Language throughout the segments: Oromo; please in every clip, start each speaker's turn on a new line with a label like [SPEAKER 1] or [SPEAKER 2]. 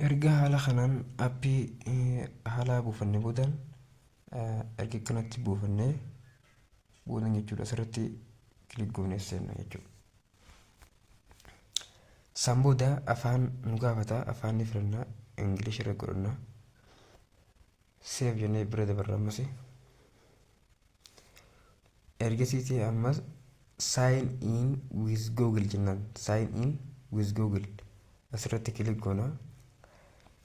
[SPEAKER 1] Erga haala kanaan aappii haala buufanne boodaan, erga akkanatti buufannee boodan jechuudha, asirratti click goonee seenna jechuudha. San booda afaan nu gaafata, afaan ni filanna, English irra godhanna. Save jennee bira dabarra ammas. Ergasiitii ammas sign in with Google jennaan, sign in with Google asirratti click goona.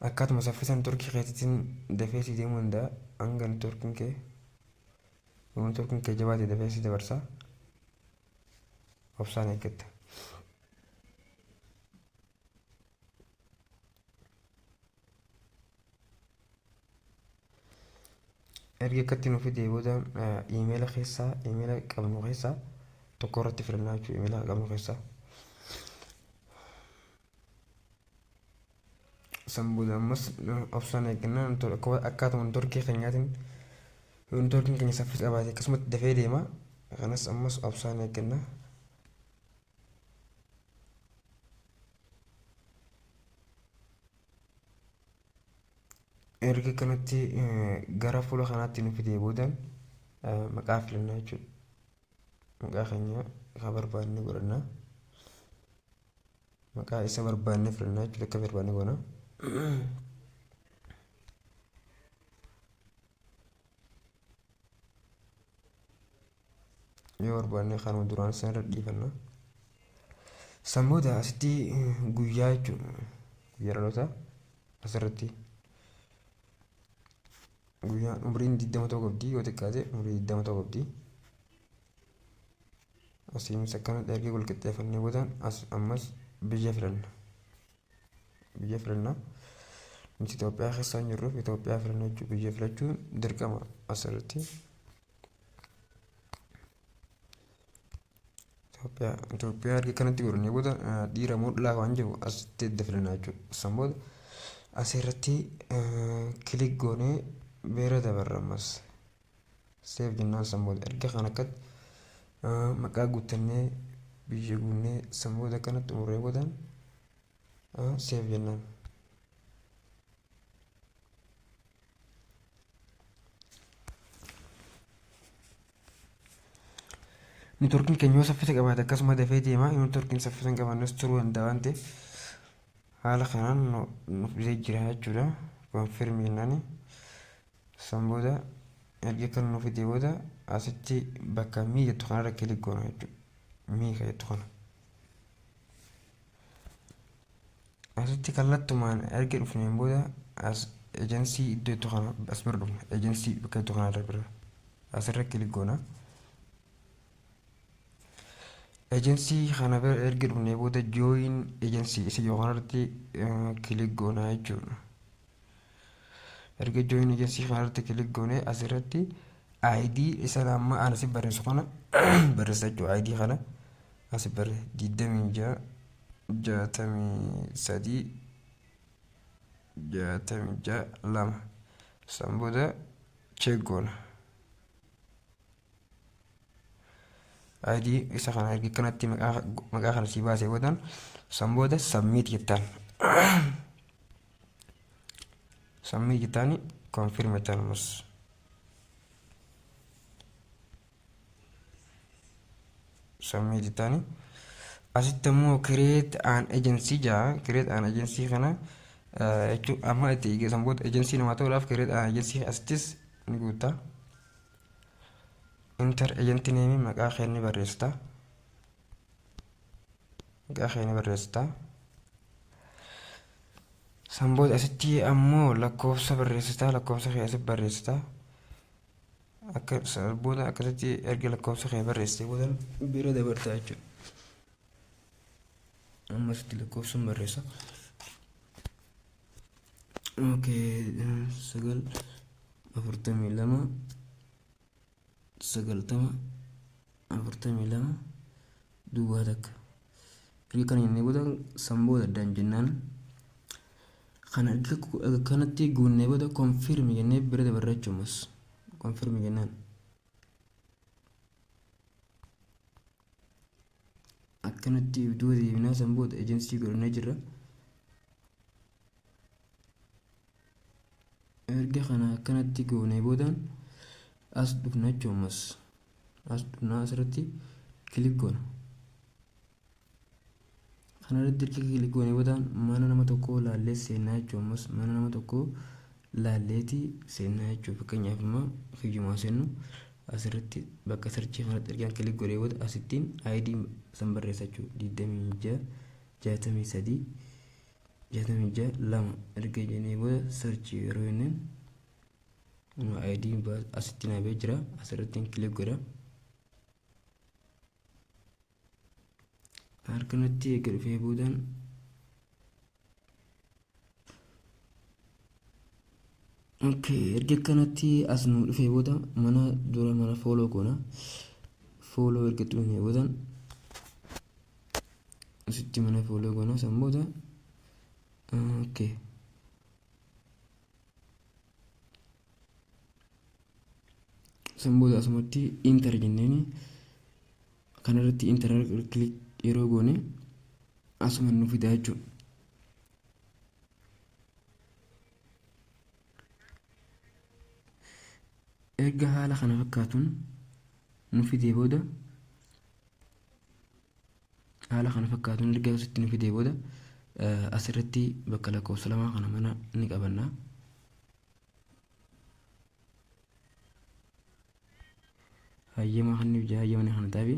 [SPEAKER 1] Akkaatuma saffisa networkii keetiitiin dafee si deemuu danda'a. Hanga networkiin kee, yoo networkiin kee jabaate, dafee si dabarsa. Obsaan eeggatta. Erga akkatti nu fidee booda, iimeela keessaa, iimeela qabnu keessaa tokko irratti filannaa jechuudha, iimeela qabnu keessaa. San booda ammas obsaan eeggannaa. Akkaatuma networkii keenyaatiin, yoo networkiin keenya saffisa qabaate, akkasumatti dafee deema. Kanas ammas obsaan eeggannaa. Erga kanatti gara fuula kanaatti nu fidee booda, maqaa filannaa jechuudha. Maqaa keenya kan barbaanne godhanna. Maqaa isa barbaanne filannaa jechuudha, akka barbaanne goona. Yoo barbaanne kanuma duraan san irra dhiifanna. San booda asitti guyyaa jechuudha. Guyyaa dhalootaa asirratti guyyaan umriin 20 ta'uu qabdi, yoo xiqqaate umrii 20 ta'uu qabdi. Asiinis akkanatti erga wal qixxeeffannee boodaan as ammas biyya filanna. Biyya filanna. Nuti Itoophiyaa keessa hin jirruuf Itoophiyaa filanna jechuudha. Biyya filachuun dirqama asirratti. Itoophiyaa, Itoophiyaa erga kanatti godhannee booda, dhiira moo dhalaa waan jiru asitti adda filannaa jechuudha. San booda asirratti click goonee bira dabarra ammas. Save jennaan. San booda erga kan akkatti maqaa guuttannee, biyya guunnee, san booda akkanatti xumurree boodaan save jennaan. Networkiin keenya yoo saffisa qabaate akkasuma dafee deema. Yoo networkiin saffisa hin qabaannes turuu danda'a waan ta'eef, haala kanaan nuuf dhufee jira jechuudha. Confirm jennaani. San booda erga kan nuuf fidee booda, asitti bakka me jettu kanarra click goona jechuudha. Me ka jettu kana. Asitti kallattumaan erga dhufneen booda, as agency iddoo jettu kana as bira dhufna. Agency bakka jettu kanarra bira asirra click goona. Agency kana bira erga dhufnee booda, join agency isa jiru kanarratti click goona jechuudha. Erga join agency kanarratti click goone, asirratti ID isa amma ani si barreessu kana barreessa jechuudha. ID kana asi barre 26 63 66 2. San booda check goona. ID isa kana erga kanatti maqaa kana sii baasee boodan, san booda submit jettaan. Submit jettaani, confirm jettaan ammas. Submit jettaani. Asitti ammoo create an agency jaa. Create an agency kana jechuun amma itti san booda agency namaa ta'uudhaaf create an agency asittis ni guutta. Enter agent name, maqaa kee ni barreessita. Maqaa kee ni barreessita. San booda asitti ammoo lakkoofsa barreessita. Lakkoofsa kee asitti barreessita. Akka san booda akkasitti erga lakkoofsa kee barreessitee booda bira dabarta jechuudha. Amma asitti lakkoofsa barreessa. Okay, 9 42 90 42 duwwaa 1. Erga kana jennee booda, san booda addaan jennaan. Kana erga kanatti guunnee booda, confirm jennee bira dabarra jechuumas confirm jennaan. Akkanatti duuba deebinaa, san booda agency godhannee jirra. Erga kana akkanatti goonee boodaan as dhufna jechuun ammas as dhufnaa asirratti click goona. Kana irratti erga click goonee boodaan mana nama tokkoo laallee seennaa jechuun ammas mana nama tokkoo laalleetii seennaa jechuudha. Fakkeenyaaf immoo kiyyumaa seennu asirratti bakka search kanatti ergaan click godhee booda asittiin ID san barreessa jechuudha. 26 63 66 2 erga jennee booda search yeroo jenneen ID asitti naafee jira, asirratti click godha. Harkanatti eega dhufee boodaan okay, erga akkanatti as nu dhufee booda mana dura mana follow goona. Follow erga xumuree boodaan asitti mana follow goona, san booda okay. San booda asumatti enter jenneeni kanarratti enter click yeroo goone asuma nu fida jechuudha. Erga haala kana fakkaatuun nu fidee booda, haala kana fakkaatuun erga asitti nu fidee booda, asirratti bakka lakkoofsa lamaa kana mana ni qabanna. Hayyama kan hayyama kana taafi